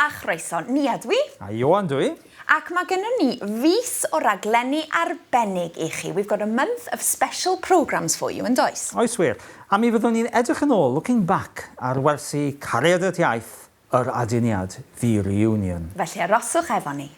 a chroeso. Nia dwi. A Ioan dwi. Ac mae gennym ni fis o raglenni arbennig i chi. We've got a month of special programmes for you, yn does? Oes wir. A mi fyddwn ni'n edrych yn ôl, looking back, ar wersi Cariad at Iaith, yr aduniad, the reunion. Felly aroswch efo ni.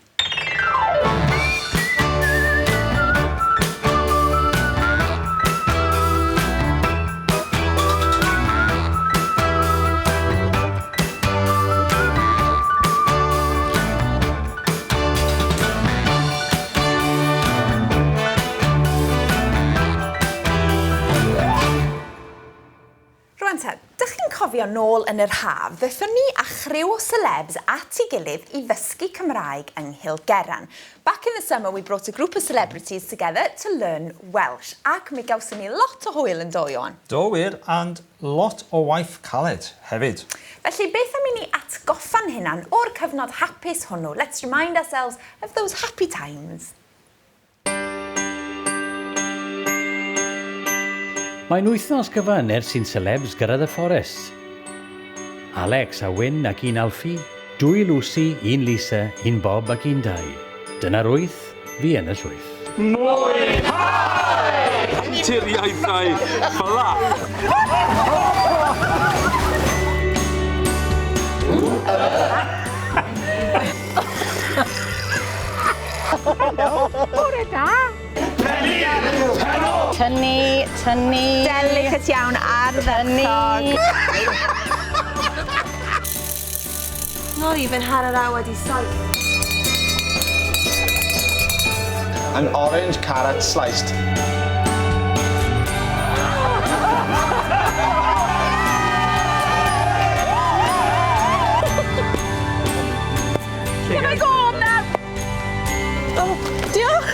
Rwan te, dych chi'n cofio nôl yn yr haf, ddethon ni â chriw o celebs at ei gilydd i ddysgu Cymraeg yng Nghilgerran. Back in the summer we brought a group of celebrities together to learn Welsh, ac mi gawson ni lot o hwyl yn do, Ioan? Do wir, and lot o waith caled hefyd. Felly beth am i ni atgoffa'n hunan o'r cyfnod hapus hwnnw, let's remind ourselves of those happy times. Mae'n wythnos gyfan ers i'n selebs gyrraedd y fforest. Alex a Wyn ac un Alfie, dwy Lucy, un Lisa, un Bob ac un Dai. Dyna'r wyth, fi yn y llwyth. Mwynhau! Anturiaethau fel 'a. Helo, bore da. Tynnu, tynnu. Delicate iawn, ardderchog. Not even hanner awr wedi saith. An orange carrot sliced. Can I go home now? Oh, diolch!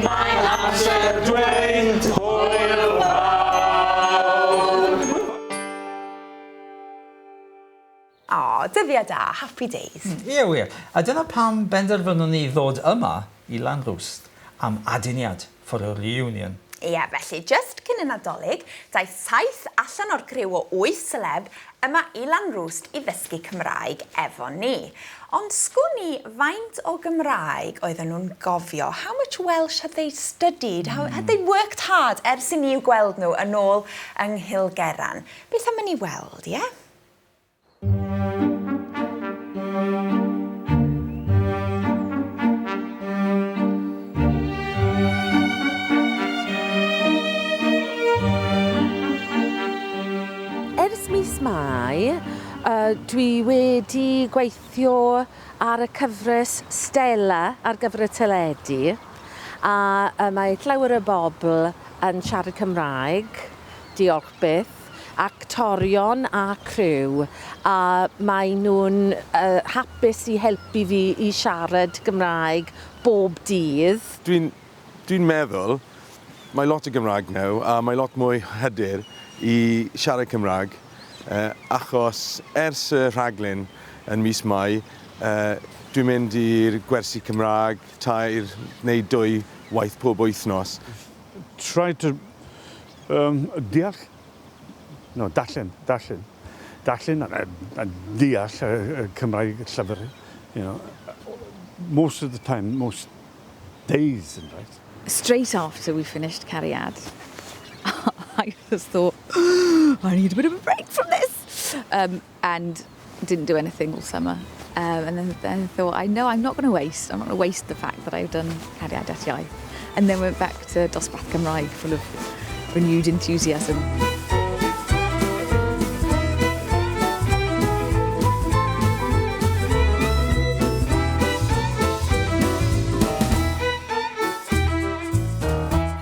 Mae'n amser dweud hwyl fawr. O, dyddiau da, happy days. Ie wir, a dyna pam benderfynon ni ddod yma i Lanrwst am aduniad for a reunion. Ie, felly jyst cyn y Nadolig, daeth saith allan o'r criw o wyth seleb yma i Lanrwst i ddysgu Cymraeg efo ni. Ond sgwn i faint o Gymraeg oedden nhw'n gofio? How much Welsh had they studied? How, had they worked hard ers i ni i'w gweld nhw yn ôl yng Nghilgerran? Beth am i ni weld, ie? Ers mis Mai, uh, dwi wedi gweithio ar y cyfres Stella ar gyfer y teledu, a uh, mae llawer o bobl yn siarad Cymraeg, diolch byth, actorion a criw, a mae nhw'n uh, hapus i helpu fi i siarad Gymraeg bob dydd. Dwi'n dwi meddwl mae lot o Gymraeg nawr a mae lot mwy hyder i siarad Cymraeg achos ers y rhaglen yn mis Mai dwi'n mynd i'r gwersi Cymraeg tair neu dwy waith pob wythnos. Try to um, deall, no, darllen, darllen, darllen a, a deall y, y Cymraeg llyfr, you know, most of the time, most days, in fact. Straight after we finished Cariad, I just thought, I need a bit of a break from this. Um, and didn't do anything all summer. Um, and then, then thought, I know I'm not going to waste. I'm not going to waste the fact that I've done Cariad at Iaith. And then went back to Dosbarth Cymraeg full of renewed enthusiasm.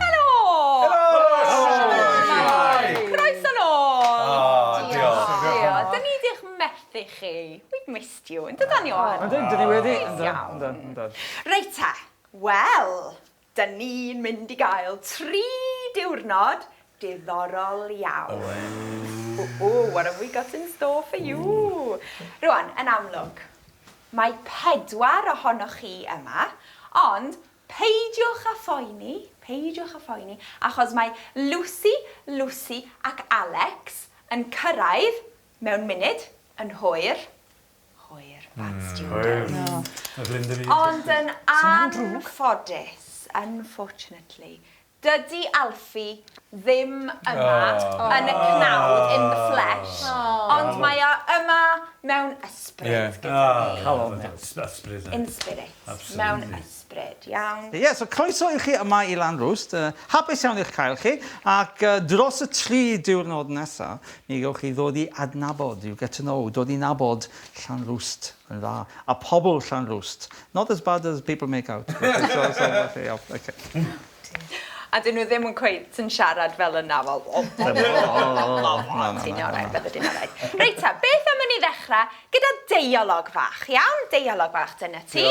Helo! Helo! Croeso nôl! O, diolch. Diolch. Dyn ni di'ch methu chi. We've missed you. Yn dydan, Ioan? Yndyn, dyn ni wedi. Neis iawn. Yndyn, yndyn. Reit te, wel, dyn ni'n mynd i gael tri diwrnod diddorol iawn. Ooh, what have we got in store for you? Rwan, yn amlwg, mae pedwar ohonoch chi yma, ond peidiwch â phoeni, peidiwch â phoeni, achos mae Lucy, Lucy ac Alex yn cyrraedd mewn munud, yn hwyr. Hwyr, bad student. Ond yn anffodus, unfortunately, Dydy Alfie ddim yma yn y cnawd, in the flesh, ond mae o yma mewn ysbryd gyda ni. Calon, ysbryd. In spirit. Mewn ysbryd, iawn. Ie, so croeso i chi yma i Lanrwst. Hapus iawn i'ch cael chi, ac dros y tri diwrnod nesa, mi gewch chi ddod i adnabod, you get to know, dod i nabod Llanrwst yn dda, a pobl Llanrwst. Not as bad as people make out. So, so, felly, iawn, okay. A dyn nhw ddim yn cweit yn siarad fel yna, fel... Ti'n alright, bydde di'n alright. Reit ta, beth am i ni ddechrau gyda deialog fach, iawn? Deialog fach, dyna ti.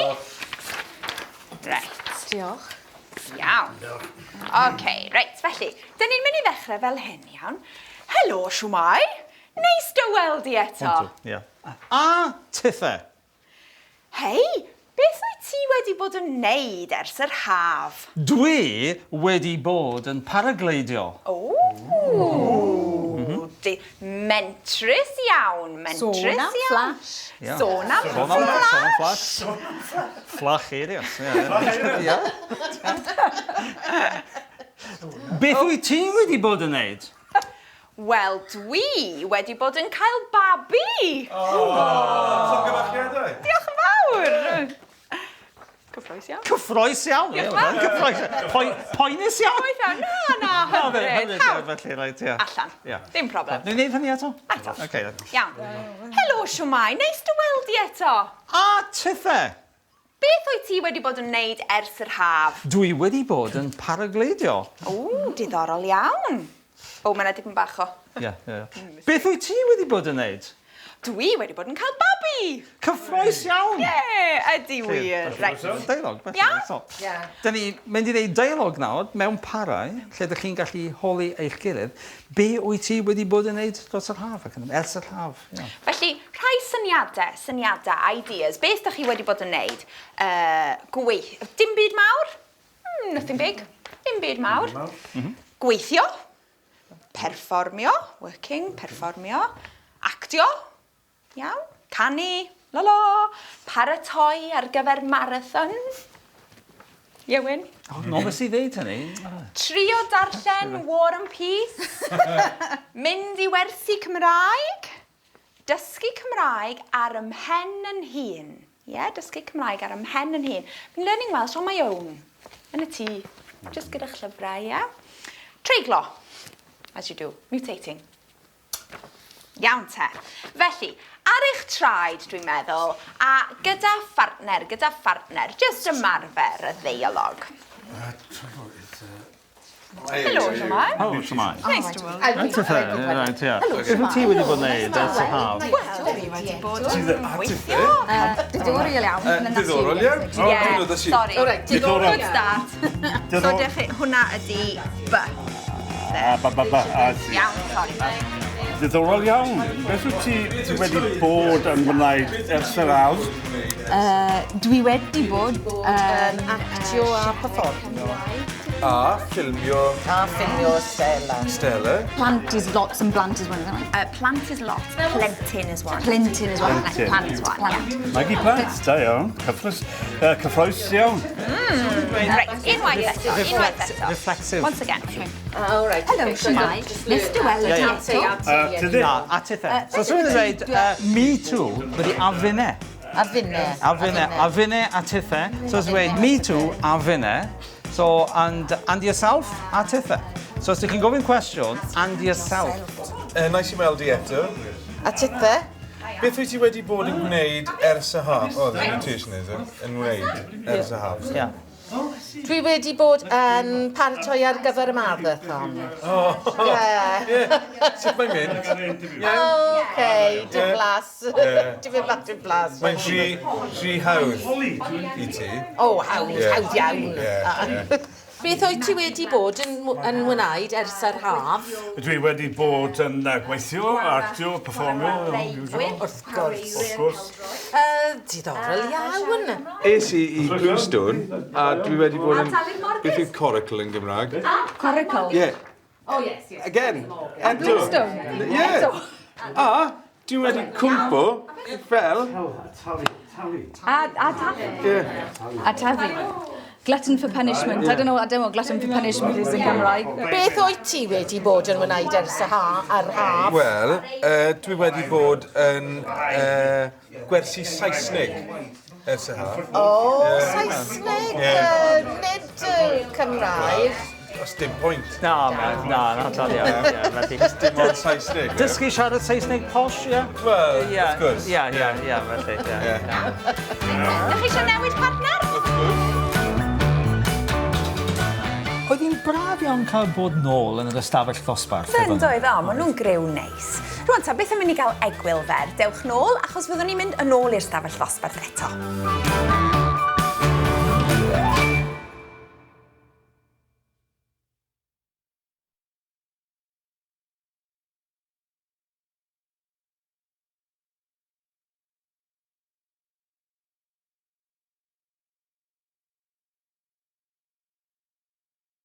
Reit. Diolch. Iawn. Oce, reit, felly, dyn ni'n mynd i ddechrau fel hyn, iawn? Helo, shwmae? Neis dy weld di eto. One, two, yeah. A tithe. Hei, beth wyt ti wedi bod yn neud ers yr haf? Dwi wedi bod yn paragleidio. O! Di, mentrus iawn, mentrus Sôn am iawn. flash. Sôn am Sôn am flash. Sôn am flash. Fflach eirios. Ie. Beth wyt ti wedi bod yn neud? Wel, dwi wedi bod yn cael babi! Llongyfarchiadau! Diolch yn fawr! Cyffrous iawn. Cyffrous iawn! Diolch yn fawr. Cyffrous. Poenus iawn! Poeth iawn. Na, na, hyfryd. Hyfryd, Hawdd. felly, reit, ie. Allan. Ie. Dim problem. Ni'n neud hynny eto? Eto. Okay. Iawn. Helo, shwmae. Neis dy weld di eto. A tithe! Beth wyt ti wedi bod yn wneud ers yr haf? Dwi wedi bod yn paragleidio. O, diddorol iawn. O, mae 'na dipyn bach o... Ie, ie. Beth wyt ti wedi bod yn wneud? Dwi wedi bod yn cael babi! Cyffrous iawn! Ie, ydy wir. Reit. Deialog, felly. Iawn? So, Dyn ni mynd i wneud deialog nawr mewn parau, lle dych chi'n gallu holi eich gilydd. Be wyt ti wedi bod yn wneud dros yr haf ac yn ers yr haf? Ie. Felly, rhai syniadau, syniadau, ideas. Beth dych chi wedi bod yn wneud? Uh, gweith... Dim byd mawr? Mm, nothing big. Dim byd mawr. Mm -hmm. Gweithio. Perfformio. Working, perfformio. Actio. Iawn. Canu. La la. Paratoi ar gyfer marathon. Ieuan? O, nofus i ddeud hynny. Trio darllen War and Peace. Mynd i wersi Cymraeg. Dysgu Cymraeg ar 'y mhen yn hun. Ie, dysgu Cymraeg ar 'y mhen yn hun. Been learning Welsh on my own. Yn y tŷ. Just gyda'ch llyfrau, ie? Treiglo. As you do. Mutating. Iawn te. Felly, ar eich traed, dwi'n meddwl, a gyda phartner, gyda phartner, jyst ymarfer y ddeialog. Helo, shwmae? Helo, shwmae? Nice to meet you. Reit, reit, ie. Beth wyt ti wedi bod yn neud ers y haf? Wel, dwi wedi bod yn gweithio. Diddorol iawn. Diddorol iawn. Ie, sorry. Diddorol. Good start. So, dych chi, hwnna ydi B. A, ba, ba, ba, a, si. Iawn, sorry. Diddorol iawn. Beth wyt ti, ti wedi bod yn wneud ers yr haf? Dwi wedi bod Yn actio a perfformio. A ffilmio A ffilmio Stella. Stella. Plant is lots and plant is one, isn't it? Plant is lot, plentyn is one. Plentyn is one. Plentyn. Plant is one, yeah. Maggie Plant, da iawn. Cyffrous, cyffrous iawn. Reit, unwaith eto, unwaith eto. Reflexive. Once again. Oh, right. Hello, shwmae. Neis dy weld Ie, ti ie. eto. Tydi? Na, a tithe. So, swn i'n dweud, me too, byddi a finne. A finne. A finne, a finne a tithe. So, os dweud me too, a finne. So, and yourself, a tithe. So, os ydych chi'n gofyn cwestiwn, and yourself. Nice i weld di eto. A tithe? Beth wyt ti wedi bod yn gwneud ers y haf? Oh, the mutation is it? Yn wneud ers y haf. Yeah. Dwi wedi bod yn paratoi ar gyfer y marathon. Oh. Yeah. Yeah. Sut mae'n mynd? Okay, dim blas. Ie. Dim blas, dim blas. Mae'n rhy, rhy hawdd i ti. Oh, hawdd, Ie. hawdd iawn. Ie, ie. Beth wyt ti wedi bod yn yn wneud ers yr haf? Dwi wedi bod yn gweithio, actio, perfformio, usual. Wrth gwrs. Wrth gwrs. Uh, diddorol iawn. Es i i Bluestone a dwi wedi bod yn... Beth yw coracle yn Gymraeg? Coracle? Yeah. Oh yes, yes. Again. Eto. Bluestone? Yeah. A dwi wedi cwmpo fel... A, a tafu. Yeah. A tafu. Glutton for punishment. I don't know, I don't know what glutton for punishment is in Cymraeg. Beth wyt ti wedi bod yn wneud ers y ha, ar haf? Wel, uh, dwi wedi bod yn uh, gwersi Saesneg ers y haf. O, oh, Saesneg, yeah. nid Cymraeg. Os dim pwynt. Na, na, na, na, na, ie, ie, felly. Dim ond Saesneg. Dysgu siarad Saesneg posh, ie? Wel, wrth gwrs. Ie, ie, ie, felly, ie. Dych chi eisiau newid partner? Wrth gwrs. Oedd hi'n braf iawn cael bod nôl yn yr ystafell ddosbarth. Yn doedd, o, maen nhw'n griw neis. Rwan ta, beth am i ni gael egwyl fer? Dewch nôl, achos fyddwn ni'n mynd yn ôl i'r stafell ddosbarth eto.